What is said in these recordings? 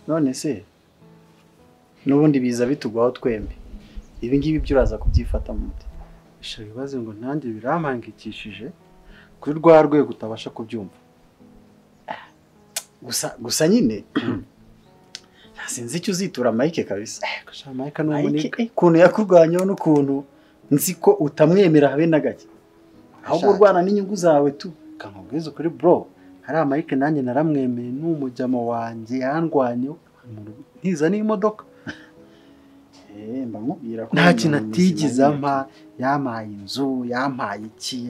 None se n'ubundi biza bitugwaho twembi, ibi ngibi byo uraza kubyifata mu muti. Isha bibaze ngo nanjye birampangikishije kuri rwa rwego utabasha kubyumva. Gusa nyine sinzi icyo uzitura Mike kabisa. Gusa Mike ni umunike, ukuntu yakurwanyeho n'ukuntu nzi ko utamwemera habe na gake, ahubwo urwana n'inyungu zawe tu. Kankubwiza ukuri bro, hari Mike nanjye naramwemeye n'umujyamo wanjye yandwanyeho ntiza n'imodoka. Mba nkubwira ko nta kintu atigize ampa, yampaye inzu, yampaye iki,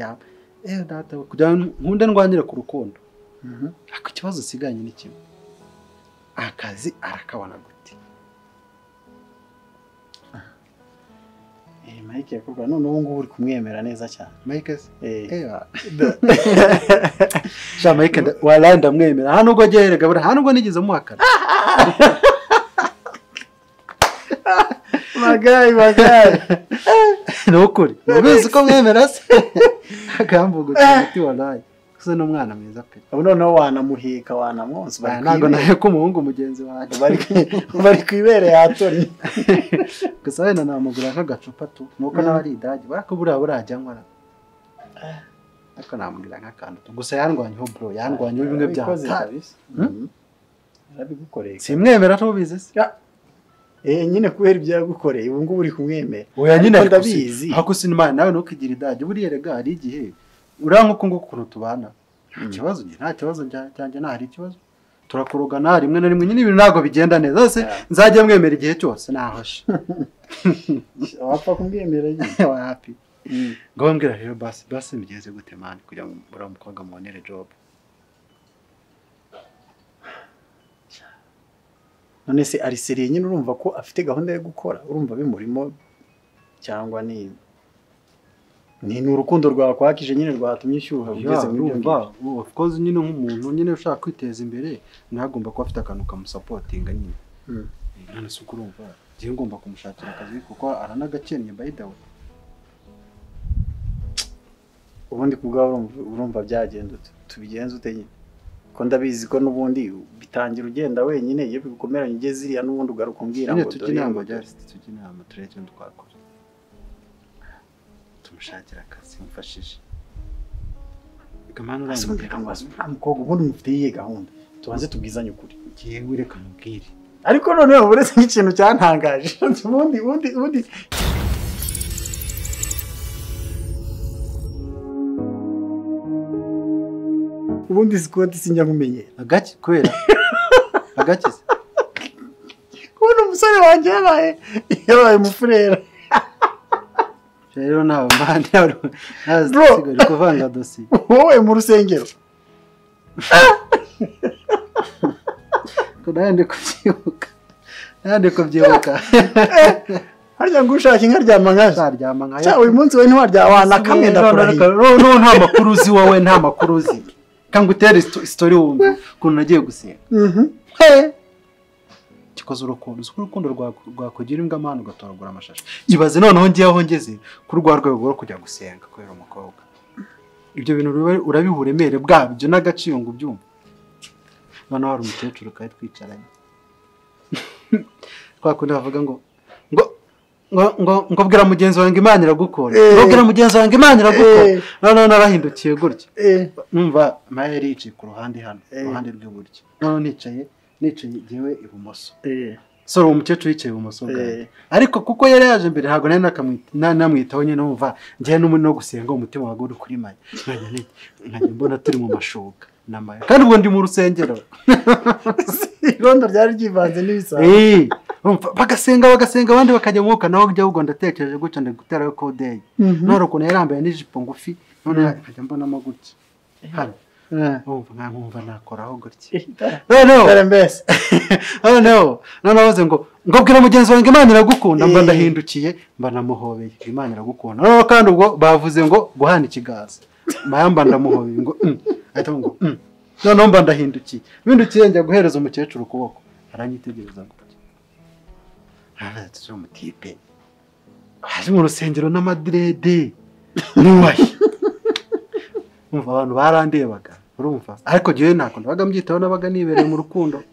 data kugira ngo nkunde ndwanire ku rukundo. Ariko ikibazo usiganye ni kimwe, akazi arakabona gute? Mike yakorwa none ubu ngubu uri kumwemera neza cyane. Mike se? Sha Mike walahi ndamwemera, hano ubwo agiye erega buriya hano ubwo nigeze muhakana. Magayi magayi. Ni ukuri ubizi ko mwemera se? Akamvuga uti walahi gusa ni umwana mwiza pe. Ubu noneho wanamuheka wanamwonsa. Ntabwo naheka umuhungu mugenzi wanjye bari ku ibere yatori. Gusa wenda namugura nk'agacupa tu, nuko nawe ari idage ariko buriya burajya nkora, ariko namugura nk'akantu tu. Gusa yandwanyeho bro, yandwanyeho bimwe bya kabisa. Yarabigukoreye. Simwemera tubizi se? Nyine kubera ibyo yagukoreye ubu ngubu uri kumwemera. Oya nyine ndabizi. Ariko sinimana nawe ntukigira idage buriya rega hari igihe uriya nk'uko nguko ukuntu tubana nta kibazo, nta kibazo cyanjye, nta hari ikibazo, turakurugana rimwe na rimwe nyine ibintu ntabwo bigenda neza. Zose nzajya mwemera igihe cyose nahoshe. Wapfa kumwemera nyine wapi? Ngo mbwira rero basi basi mbigenze gute man kugira ngo uriya mukobwa mubonere job? None se ari seriye nyine, urumva ko afite gahunda yo gukora, urumva bimurimo cyangwa ni urukundo rwakwakije nyine rwatumye ishyuha ugeze muri ibyo ngibyo? Of course nyine nk'umuntu nyine ushaka kwiteza imbere ntagomba kuba afite akantu kamusapotinga nyine. None se urumva ngiye ngomba kumushakira akazi kuko aranagakennye by the way. Ubundi kubwa urumva byagenda tubigenze ute nyine? Ko ndabizi ko n'ubundi bitangira ugenda wenyine, iyo bigukomeranye ugeze iriya n'ubundi ugaruka umbwira ngo tujye inama, tujye inama turebe icyo twakora, tumushakira akazi mufashije. Mukobwa ubundi mufite iyihe gahunda? Tubanze tubwizanye ukuri. Ngewe reka mubwire. Ariko noneho uretse nk'ikintu cyantangaje ubundi ubundi sikoti sinjya nkumenyera. Agaki kubera agaki se? Kubona umusore wanjye yabaye umufurera. Rero ntawe mbandi ntazi kuvanga dosiye. Wowe mu rusengero. Ko nandi kubyibuka. Nandi kubyibuka. Harya ngo ushaka inka ryama nkayo. Nzaryama nkayo. Cya uyu munsi we ntiwarya wana kamwe ndakurahiye. No nta makuru uzi wowe, nta makuru uzi. Kanga utere story wumva ukuntu nagiye gusenga. Kikoze urukundo, uzi ko urukundo rwakugira imbwa mwana ugatoragura amashashi. Ibaze noneho ngiye aho ngeze kuri rwa rwego rwo kujya gusenga kubera umukobwa. Ibyo bintu urabiha uburemere bwabyo n'agaciro ngo ubyumve. Noneho hari umukecuru kandi twicaranye. Kwa kundi bavuga ngo ngo ngo ngo ngo bwira mugenzi wanjye Imana iragukunda. Ngo bwira mugenzi wanjye Imana iragukunda. Noneho narahindukiye gutya. Numva Maya yari yicaye ku ruhande hano, ruhande rw'iburyo. Noneho nicaye ngewe ibumoso. So uwo mukecuru yicaye ibumoso bwanjye. Ariko kuko yari yaje mbere ntabwo nari namwitaho nyine, numva ngewe n'umuri no gusenga umutima wawe uri kuri Maya. Nkajya mbona turi mu mashuka na Maya. Kandi ubwo ndi mu rusengero. Irondo ryari ryivanze n'ibisambo. Bagasenga bagasenga abandi bakajya mwuka, naho ujya ubwo ndatekereje gutya ndaguterayo kodeyi. None ukuntu yari yambaye n'ijipo ngufi, none nkajya mbonamo gutya. Hano. Nkumva nakoraho gutya. Noneho noneho ngo ngo bwira mugenzi wanjye Imana iragukunda, mba ndahindukiye mba namuhobeye Imana iragukunda. Noneho kandi ubwo bavuze ngo guhana ikiganza, Maya mba ndamuhobeye ngo ahita ngo noneho mba ndahindukiye, mpindukiye njya guhereza umukecuru ukuboko, aranyitegereza gutya. Aravuga umutipe aje mu rusengero n'amadirede nuwaye. Umva abantu barandebaga. Urumva ariko jewe ntabwo nabaga mbyitaho, nabaga nibereye mu rukundo.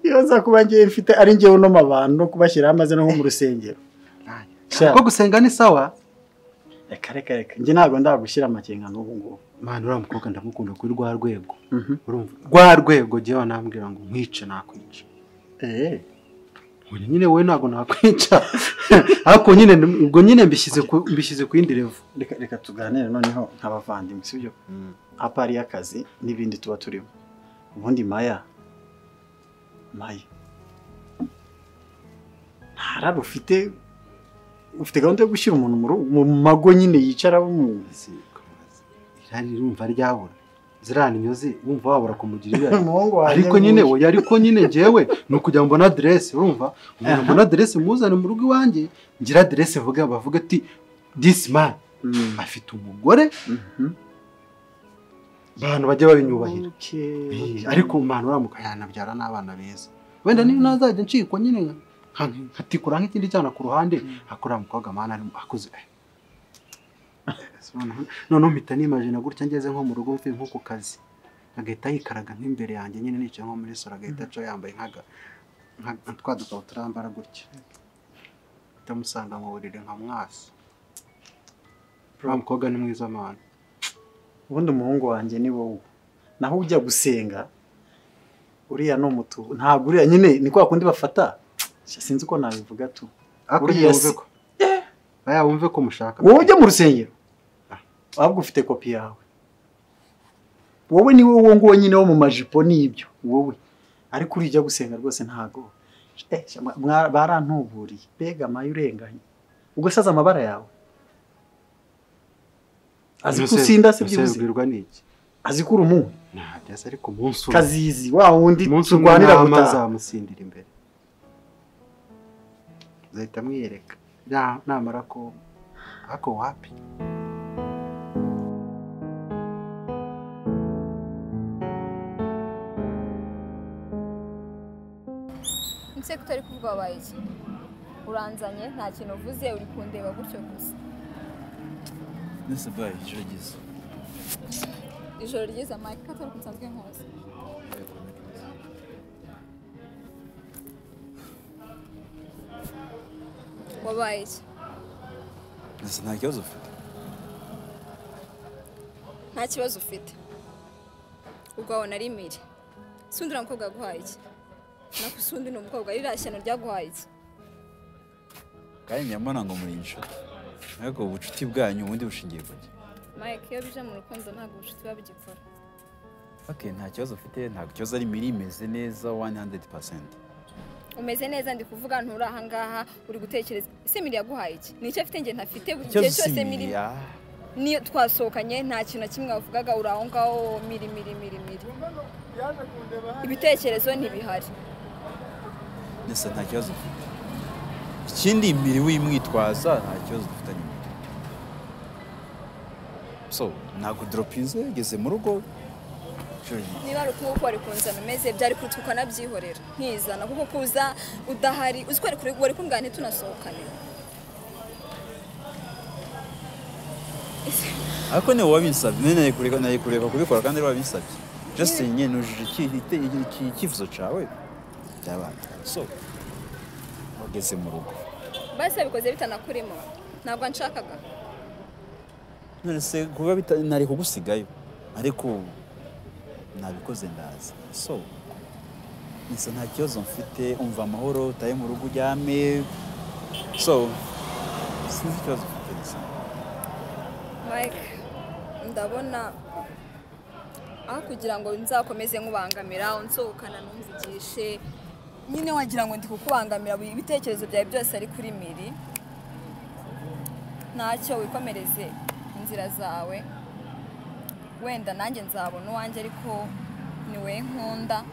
Iyo nza kuba ngiye mfite ari njyewe unoma abantu no kubashyiraho amazina nko mu rusengero. Ko gusenga ni sawa. Reka reka reka njye ntabwo ndagushyira amakenga n'ubu ngubu. Mwana uriya mukobwa ndamukunda kuri rwa rwego. Urumva rwa rwego jewe nambwira ngo nkwice nakwica. Nyine wowe ntabwo nakwica ariko nyine ubwo nyine mbishyize ku yindi level. Reka reka tuganire noneho nk'abavandimwe, sibyo? Apari y'akazi n'ibindi tuba turimo. Ubundi Maya ntarari ufite gahunda yo gushyira umuntu mu mago nyine yicara mu irari urumva ryabura zirana inyozi wumva wabura kumugira irari. Ariko nyine oya, ariko nyine njyewe ni ukugira ngo mbone aderese, urumva umuntu mbona aderese muzane mu rugo iwanjye, ngira aderese vuga bavuga ati this man afite umugore, abantu bajya babinyubahira. Ariko umwana uramuka yanabyara n'abana beza, wenda niyo nazajya ncikwa nyine nkatikura nk'ikindi cyana ku ruhande, akora mukobwa mana ari akuze. Noneho mpita nimagina gutya ngeze nko mu rugo mvuye nko ku kazi, agahita yikaraga nk'imbere yanjye nyine nicaye nko muri salo, agahita aca yambaye nka twa dukabutura yambara gutya, ndamusanga mu buriri nka mwasi. Uriya mukobwa ni mwiza mana. Ubundi umuhungu wanjye ni wowe, naho ujya gusenga uriya ni umutu, ntabwo uriya nyine ni kwa kundi bafata, sinzi uko nabivuga tu. Uriya si aya wumve ko mushaka wowe ujya mu rusengero ahubwo ufite kopi yawe wowe, ni wowe nguwo nyine wo mu majipo n'ibyo wowe, ariko uri ujya gusenga rwose ntago barantuburiye. Mbega Maya urenganye, ubwo saza amabara yawe azi ko usinda se byibuze azi ko uri umunywi ntabyo, ariko umunsi kazizi wa wundi turwanira gutaha azamusindira imbere azahita amwiyereka namara ko ako wapi. Nse kutari kuvuga wabaye iki? Uranzanye nta kintu uvuze, uri kundeba gutyo gusa. Nese bayi ijoro ryiza. Ijoro ryiza Mike, katari kunsanzwe nkoze. Wabaye iki? Nese nta kibazo ufite. Nta kibazo ufite. Ubwo wabona ari Miri. Sundi uriya mukobwa yaguhaye iki? Nakusundi ni umukobwa ririya shyano ryaguhaye iki? Kandi nyamara ngo muri inshuti. Ariko ubucuti bwanyu ubundi bushingiye ku ki? Mike, iyo bije mu rukundo ntabwo ubucuti buba bugikora. Okay, nta kibazo ufite, nta kibazo ari Miri imeze neza 100%. Umeze neza ndi kuvuga nturi aha ngaha uri gutekereza ese Miri yaguhaye iki? Ni icyo afite nge ntafite buri gihe cyose Miri niyo twasohokanye nta kintu na kimwe wavugaga, uri aho ngaho Miri Miri Miri Miri. Ibitekerezo ntibihari. Nese nta kibazo ufite. Ikindi Miri wimwitwaza nta kibazo dufitanye. So ntabwo dropinze ugeze mu rugo. Niba ari ukuboko wari kunzana umeze byari kurutuka nabyihorera nkizana kuko kuza udahari uzi ko wari kumbwira ntitunasohokane. Ariko ni wowe wabinsabye, nari kureka kubikora kandi wabinsabye. Just nyine nujuje icyifuzo cyawe byabaye. So wageze mu rugo. Basi babikoze bitanakurimo ntabwo nshakaga. None se kuba nari kugusigayo ariko nabikoze ndaza. So nisa nta kibazo mfite, umva amahoro utaye mu rugo uryame. So sinzi ikibazo mfite nisa. Mike, ndabona aho kugira ngo nzakomeze nkubangamira unsohokana numvugishe nyine wagira ngo ndi kukubangamira, ibitekerezo byawe byose ari kuri Miri. Ntacyo wikomereze inzira zawe, wenda nanjye nzabona uwanjye ariko ni we nkunda.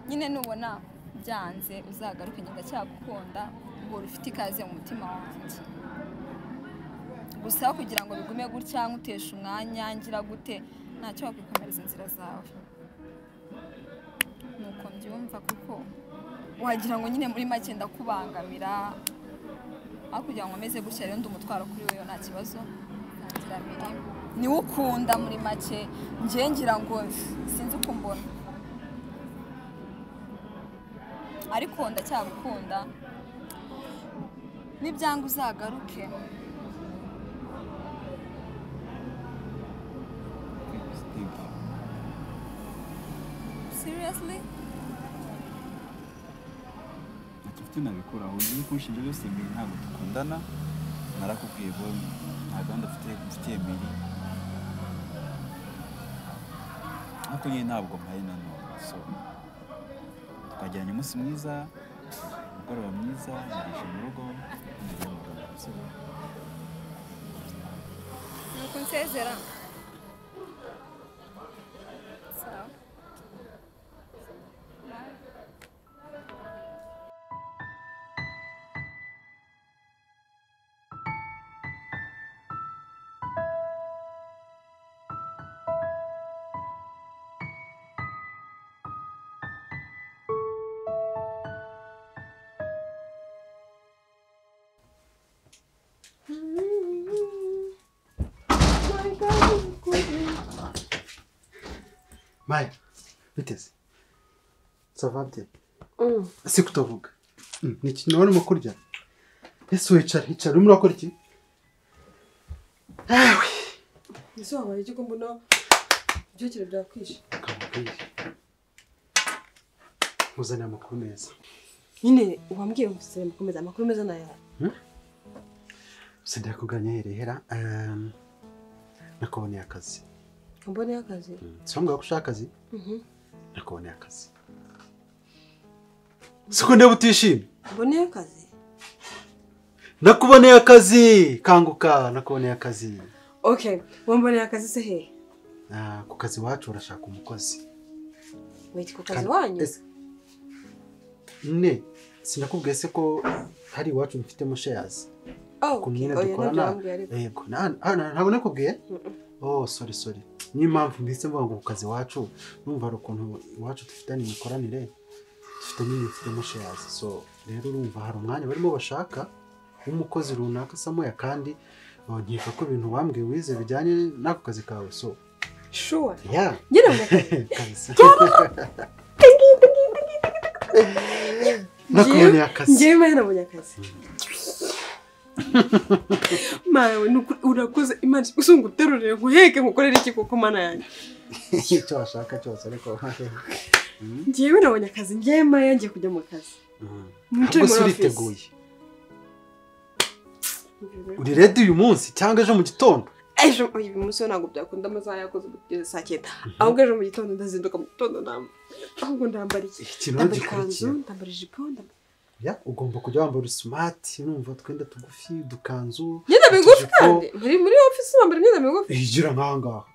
Nyine nubona byanze uzagaruke, njye ndacyagukunda, uhora ufite ikaze mu mutima wanjye. Gusa kugira ngo bigume gutya nkutesha umwanya ngira gute, ntacyo wakwikomereza inzira zawe. Nuko mbyumva kuko wagira ngo nyine muri make ndakubangamira, aho kugira ngo meze gutya rero ndi umutwaro kuri wewe nta kibazo. Witangira Miri, niwe ukunda muri make. Njye ngira ngo sinzi uko mbona, ariko ndacyagukunda. Nibyanga uzagaruke. Thank you. Seriously? Ntacyo mfite nabikuraho. Uzi kunshinja byose Miri ntabwo dukundana. Narakubwiye ngo nta gahunda mfitiye Miri. Ariko nyine ntabwo mpari nanone. So twagiranye umunsi mwiza, umugoroba mwiza, nageze mu rugo, ngiye mu rugo. Nuko nsezera. Sawa. Maya, biteze. Ça va bien? Si kutovuga. Ni ikintu urimo kurya? Ese wicara, icara urimo urakora iki? Awe. Ese wabaye iki ko mbona ibyokere byakwishe? Kamubwire. Nkuzanira amakuru meza. Nyine wambwiye ngo usubire amakuru meza, amakuru meza ni ayahe? Sindira kuganya herehera. Nakuboneye akazi. Mboneye akazi? Si wambwira ko ushaka akazi? Nakuboneye akazi. Siko ndeba utishimye? Mboneye akazi? Nakuboneye akazi! Kanguka, nakuboneye akazi. Okay, wamboneye akazi se he? Ku kazi iwacu urashaka umukozi. Wait, ku kazi wanyu? Ne, sinakubwiye se ko hari iwacu mfitemo shares. Oh, ku myenda dukorana. Yego, ntabwo nakubwiye? Oh, sorry sorry. Niyo mpamvu mbise mvuga ngo ku kazi iwacu, numva hari ukuntu iwacu dufitanye imikoranire, dufite nyine mfitemo shares. So, rero urumva hari umwanya barimo bashaka w'umukozi runaka samoya, kandi nkeka ko ibintu wambwiye wize bijyanye n'ako kazi kawe. So, sure. Yeah. Nyine mu kazi. Nakuboneye akazi. Njyewe Maya nabonye akazi. Maya, urakoze. Imana usunga uterurire nkuheke nkukorere iki koko mana yanjye. Icyo washaka cyose ariko. Njyewe nabonye akazi. Njyewe Maya ngiye kujya mu kazi. Ntabwo se uriteguye? Uri ready uyu munsi cyangwa ejo mu gitondo? Ejo uyu munsi ntabwo byakunda, amasaha yakoze kugeza saa 9. Ahubwo ejo mu gitondo ndazinduka mu gitondo ahubwo ndambara iki? Ikintu ikanzu, ndambara ijipo, ndambara. Ya, ugomba kujya wambara smart, numva twenda tugufi, udukanzu. Imyenda migufi kandi muri office wambara imyenda migufi. Igira nk'ahangaha.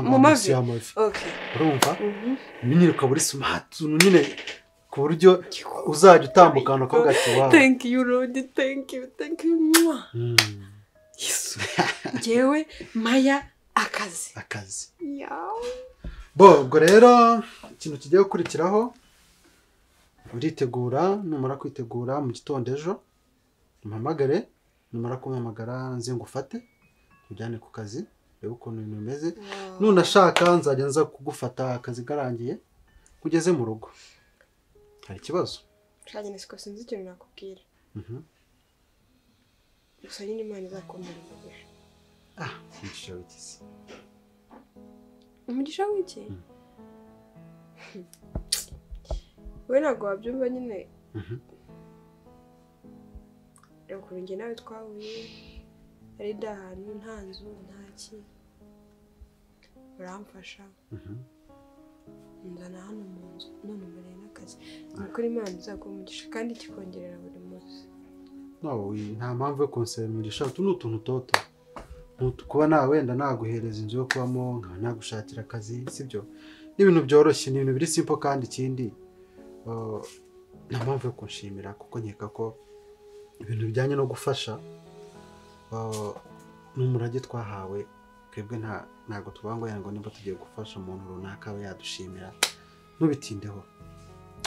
Mu mavi. Okay. Urumva? Nyine ukaba uri smart, nyine ku buryo uzajya utambukana ukavuga ati wow. Thank you Lord, thank you, thank you. Yesu. Njyewe Maya akazi. Akazi. Yeah. Bo, ubwo rero ikintu kigiye gukurikiraho, uritegura, numara kwitegura mu gitondo ejo umpamagare, numara kumpamagara nze ngufate ujyane ku kazi, urebe ukuntu ibintu bimeze. Nunashaka nzajya nza kugufata akazi karangiye kugeze mu rugo. Hari ikibazo? Nshanye siko sinzi ikintu nakubwira. Gusa nyine Imana izakomera umugisha. Umugisha w'iki se? Umugisha w'iki? We ntabwo wabyumva nyine. Reba ukuntu njye nawe twahuye, ari da ahantu nta nzu nta ki, uramfasha nzana hano mu nzu, none mboneye n'akazi. Ni ukuri Imana izaguha umugisha kandi ikikongerera buri munsi. No, nta mpamvu yo konsera umugisha, utu ni utuntu toto. Kuba nawe wenda naguhereza inzu yo kubamo, nkaba nagushakira akazi, sibyo? Ni ibintu byoroshye, ni ibintu biri simple, kandi ikindi nta mpamvu yo kunshimira kuko nkeka ko ibintu bijyanye no gufasha n'umurage twahawe twebwe ntabwo tuvuga ngo niba tugiye gufasha umuntu runaka aba yadushimira. Ntubitindeho,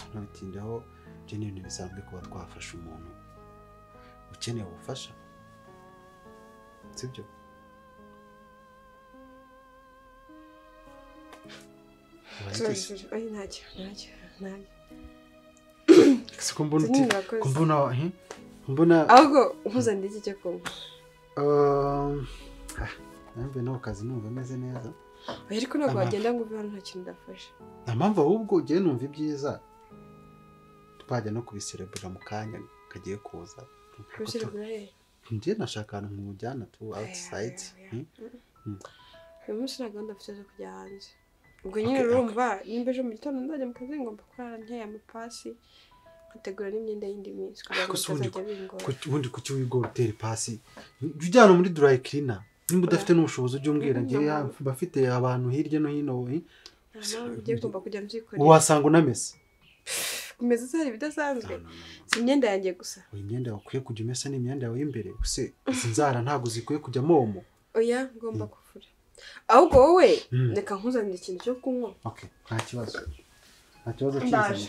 ntubitindeho, ibyo ni ibintu bisanzwe kuba twafasha umuntu ukeneye ubufasha, sibyo? Sorry, ntacyo. Kumbona mbona ahubwo nkuzanira iki cyo kunywa? Nambe no kazi numva meze neza. Oya ariko ntabwo wagenda ngo uve hano nta kintu udafashe. Nta mpamvu ahubwo ugiye numva ibyiza twajya no kubiserebura mu kanya kagiye kuza. Kubiserebura he? Njye nashaka ahantu nkujyana tu outside. Uyu munsi nta gahunda mfite zo kujya hanze. Ubwo nyine urumva nimba ejo mu gitondo nzajya mu kazi ngomba kurara nteye amapasi nkategura n'imyenda y'indi minsi kugira ngo bitazajya bingora. Ubundi kuki wigora utera ipasi? Jya ujyana muri dry cleaner. Nimba udafite n'ubushobozi ujye umbwira ngiye bafite abantu hirya no hino. Ngiye ngomba kujya mbyikorera. Wasanga unamesa. Kumeza se hari ibidasanzwe? Si imyenda yanjye gusa. Oya imyenda yawe ukwiye kujya umesa ni imyenda yawe y'imbere. Ese izi nzara ntabwo zikwiye kujya momo. Oya ngomba kuvura. Ahubwo wowe reka nkuzanire ikintu cyo kunywa. Okay, nta kibazo. Nta kibazo cy'inzara.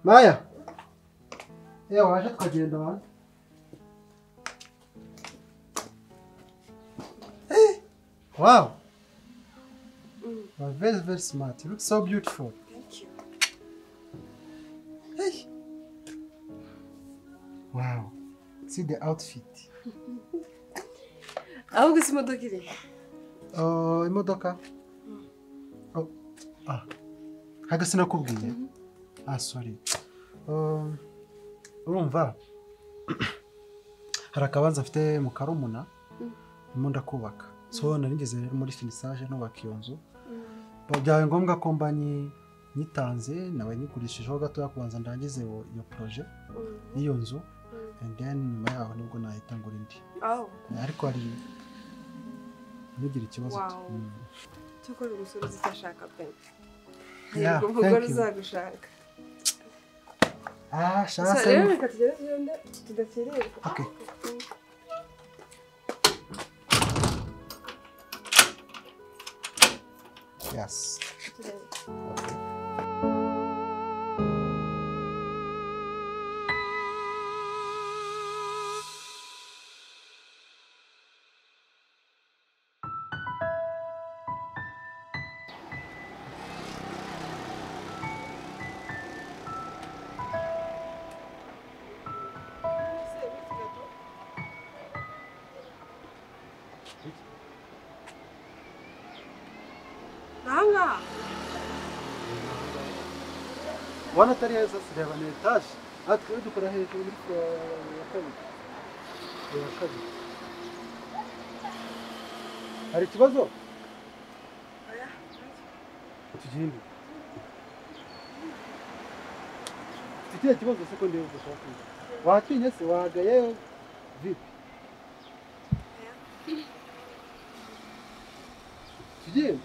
Maya. Waje tukagenda bana. Hey, wow. You are very, very smart. You look so beautiful. Thank you. Hey. Wow. See the outfit. Ahubwo si imodoka iri? Imodoka? Oh. Ah. Haga sinakubwiye. Ah, sorry. Urumva hari akabanza afite mu Karumuna ndimo ndakubaka. So narigeze muri finissage nubaka iyo nzu. Byabaye ngombwa ko mba nyitanze nawe nyigurishijeho gatoya kubanza ndangize iyo projet y'iyo nzu and then nyuma yaho nibwo nahita ngura indi. Ariko hari ntugire ikibazo. Cyokora umusore uzashaka pe. Yego umugore uzagushaka. Ah, shasa. Reka tugere tudakererwa. Okay. Yes. Okay. Wana atari heza reba ni etaje natwe dukora hejuru muri ya kabiri. Hari ikibazo? Tugende. Ufite ikibazo se ko ndiyo gushaka? Watinye se wagaye vipi? Tugende.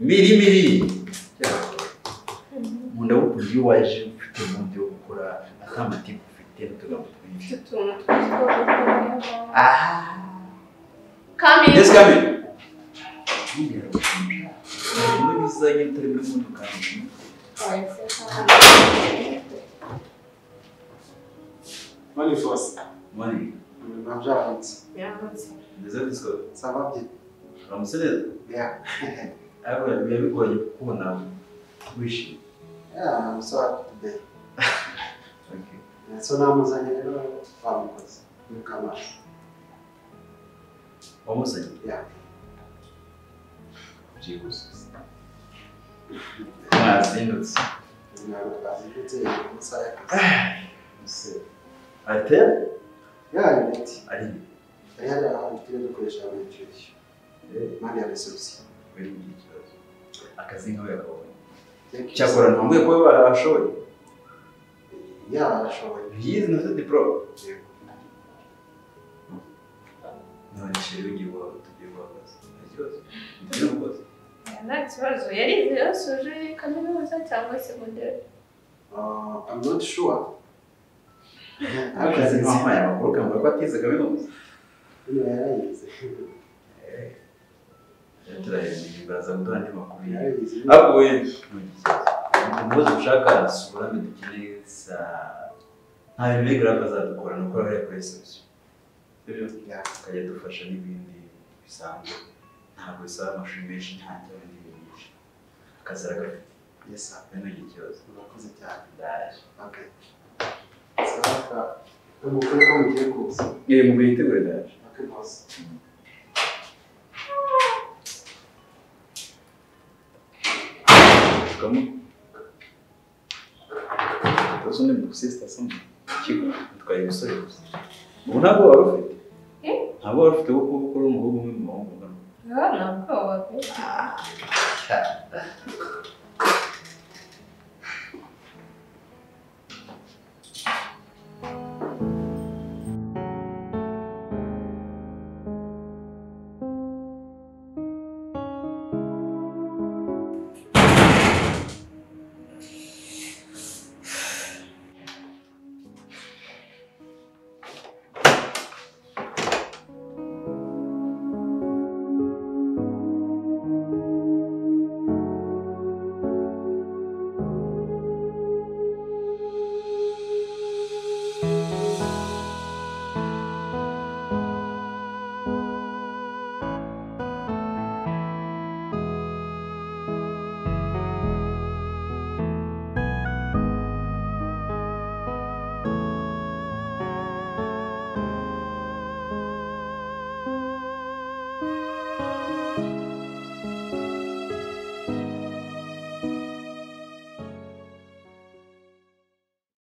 Miri nkunda uburyo waje ufite umuntu wo gukora atamatiku ufite n'utugambo twinshi. Come in. Yes, come in. Bizanye utari muri modoka. Money first. Money. Nabyaranze. Yaranze. Ndetse disco. Ça va bien. Uramutse neza? Yeah. Ariko biba bigoye kukubona wishimye. Yeah, I'm so happy today. Okay. So namuzanye rero bamukoze. Mukamara. Wamuzanye? Yeah. Byihuse. Mwazindutse. Ntabwo twazindutse amasaha y'akazi. Ate? Yeah, ari late. Ari? Ari hariya ahantu tujya dukoresha abenshi. Mani ya resource. Akazi nkawe yakabonye. Cyakora ntabwo ko barashoboye. Yarashoboye. Yize na diplome. None sheri ugiye tugiye guhagaze. Nta kibazo. Ngiye gukoza. Nta kibazo. Yarize yasoje kaminuza cyangwa segonderi? I'm not sure. Akazi wampaye amakuru ukambwira ko atize kaminuza. Yarayize. Turahembye baraza kuduha andi makuru. Yarayize. Ariko we umukozi ushaka surame dukeneye saa nta bintu biri grave azadukora ni uko hariya kuri reception. Akajya adufasha n'ibindi bisanzwe ntabwo bisaba amashuri menshi nta cyangwa n'ibintu byinshi akazi aragafite. Yes sir. Ntugire ikibazo. Urakoze cyane. Ndaje. Okay. Sawa. Umukuru ko mugiye kuza. Mu yitegure ndaje. Okay boss. Kamu. Tuzo ni mu sister sama. Kigo twaye umusore gusa. Ubu ntabwo wari ufite? Ntabwo wari ufite wo kuba uri umuhungu umwe mu bahungu ngana. Ntabwo wari.